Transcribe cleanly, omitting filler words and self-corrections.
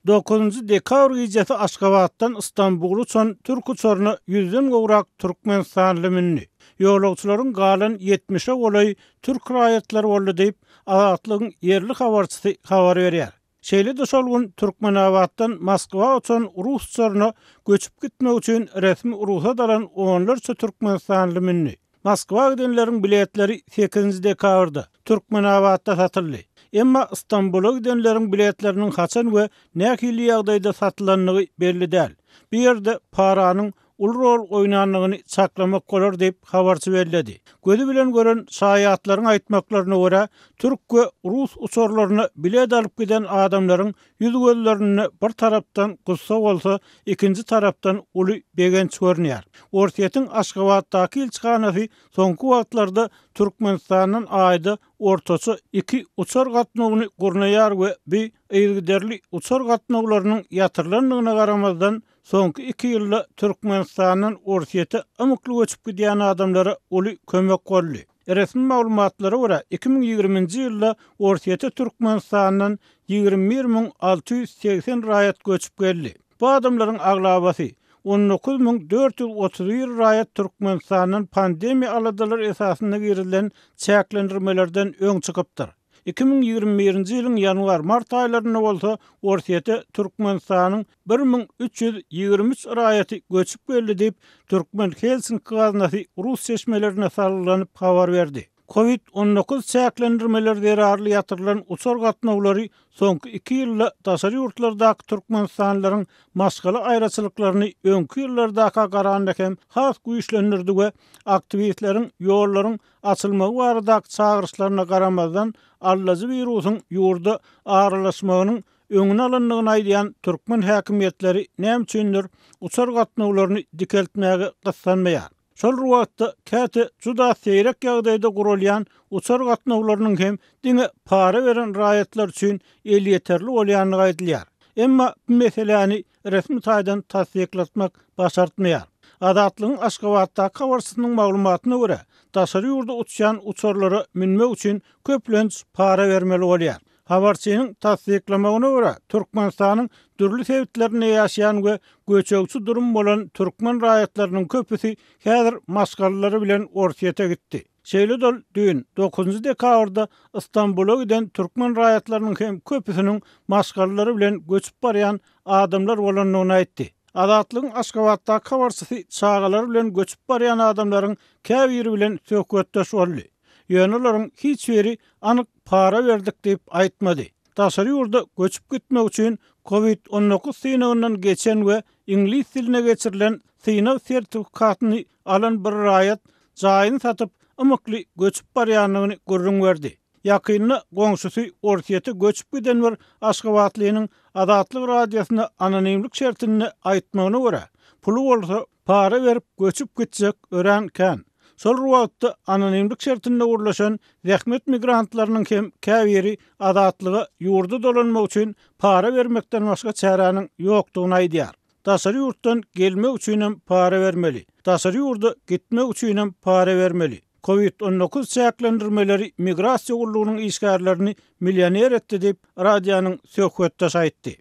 Dokuzynjy dekabr gijesi Aşgabatdan Stambula uçan türk uçaryna ýüzden gowrak türkmenistanly mündi. Ýolagçylaryň galan ýetmişe golaýy türk raýatlary boldy diýip, Azatlygyň ýerli habarçysy habar berýär. Şeýle-de şol gün Türkmenabatdan Moskwa uçan rus uçaryna göçüp gitmek üçin resmi rugsat alan onlarça türkmenistanly mündi. Moskwa gidenleriň biletleri sekizinji dekabrda, Türkmenabatda satyldy. Emma Stambula gidenleriň biletleriniň haçan we nähili ýagdaýda satylandygy belli däl. Bu ýerde paranyň uly rol oýnandygyny çaklamak bolar diýip, habarçy belledi. Gözi bilen gören şaýatlaryň aýtmaklaryna görä, türk we rus uçarlaryna bilet alyp giden adamlaryň ýüz-gözlerinde bir tarapdan gussa bolsa, ikinji tarapdan uly begenç görünýär. Orsýetiň Aşgabatdaky ilçihanasy soňky wagtlarda Türkmenistandan aýda ortaça iki uçar gatnawyny gurnaýar we bu yzygiderli uçar gatnawlarynyň ýatyrylandygyna garamazdan, soňky iki ýylda Türkmenistandan Orsýete ymykly göçüp gidýän adamlara uly kömek boldy. Resmi maglumatlara görä, 2020-nji ýylda Orsýete Türkmenistandan 21 680 raýat göçüp geldi. Bu adamlaryň aglabasy, 19 431 raýat Türkmenistandan pandemiýa aladalary esasynda girizilen çäklendirmelerden öň çykypdyr. 2021-nji ýylyň ýanwar-mart aýlarynda bolsa Orsýete Türkmenistanyň 1323 raýaty göçüp geldi diýip, Türkmen Helsinki gaznasy rus çeşmelerine salgylanyp habar berdi. Covid 19 çäklendirmeleri zerarly ýatyrylan uçar gatnawlary soňky iki ýylda daşary ýurtlardaky türkmenistanlylaryň maşgala aýraçylyklaryny öňki ýyllardaka garanda hem has güýçlendirdi we aktiwistleriň ýollaryň açylmagy baradaky çagyryşlaryna garamazdan aldajy wirusyň ýurda aralaşmagynyň öňüni alandygyny aýdýan türkmen häkimiýetleri näme üçindir uçar gatnawlaryny dikeltmäge gyssanmaýar. Şol bir wagtda, käte juda seýrek ýagdaýda guralýan uçar gatnawlarynyň hem diňe para beren raýatlar üçin elýeterli bolýandygy aýdylýar. Emma bu meseläni resmi taýdan tassyklatmak başartmaýar. Azatlygyň Aşgabatdaky habarçysynyň maglumatyna görä, daşary ýurda uçýan uçarlara münmek üçin köplenç para bermeli bolýar. Habarçynyň tassyklamagyna görä, Türkmenistanyň dürli sebitlerinde ýaşaýan we göçegçi durum bolan türkmen raýatlarynyň köpüsi häzir maşgalalary bilen Orsýete gitdi. Şeýle-de ol düýn, dokuzynjy dekabrda Stambula giden türkmen raýatlarynyň hem köpüsiniň maşgalalary bilen göçüp barýan adamlar bolandygyny aýtdy. Azatlygyň Aşgabatdaky habarçysy çagalary bilen göçüp barýan adamlaryň käbiri bilen söhbetdeş boldy. Ýöne olaryň hiç biri anyk para berdik diýip aýtmady. Daşary ýurda göçüp gitmek üçin Covid 19 synagyndan geçen we iňlis diline geçirilen synag sertifikatyny alan bir raýat jaýyny satyp, ymykly göçüp barýandygyny gürrüň berdi. Ýakynda goňşusy Orsýete göçüp giden bir aşgabatlynyň Azatlyk Radiosyna anonimlik şertinde aýtmagyna görä, puly bolsa para berip göçüp gitjek örän kän. Şol bir wagtda anonimlik şertinde gürleşen zähmet migrantlarynyň hem käbiri Azatlyga ýurda dolanmak üçin para bermekden başga çäräniň ýokdugyny aýdýar. Daşary ýurtdan gelmek üçinem para bermeli. Daşary ýurda gitmek üçinem para bermeli. Covid 19 çäklendirmeleri migrasiýa gullugynyň işgärlerini millioner etdi diýip, radionyň söhbetdeşi aýtdy.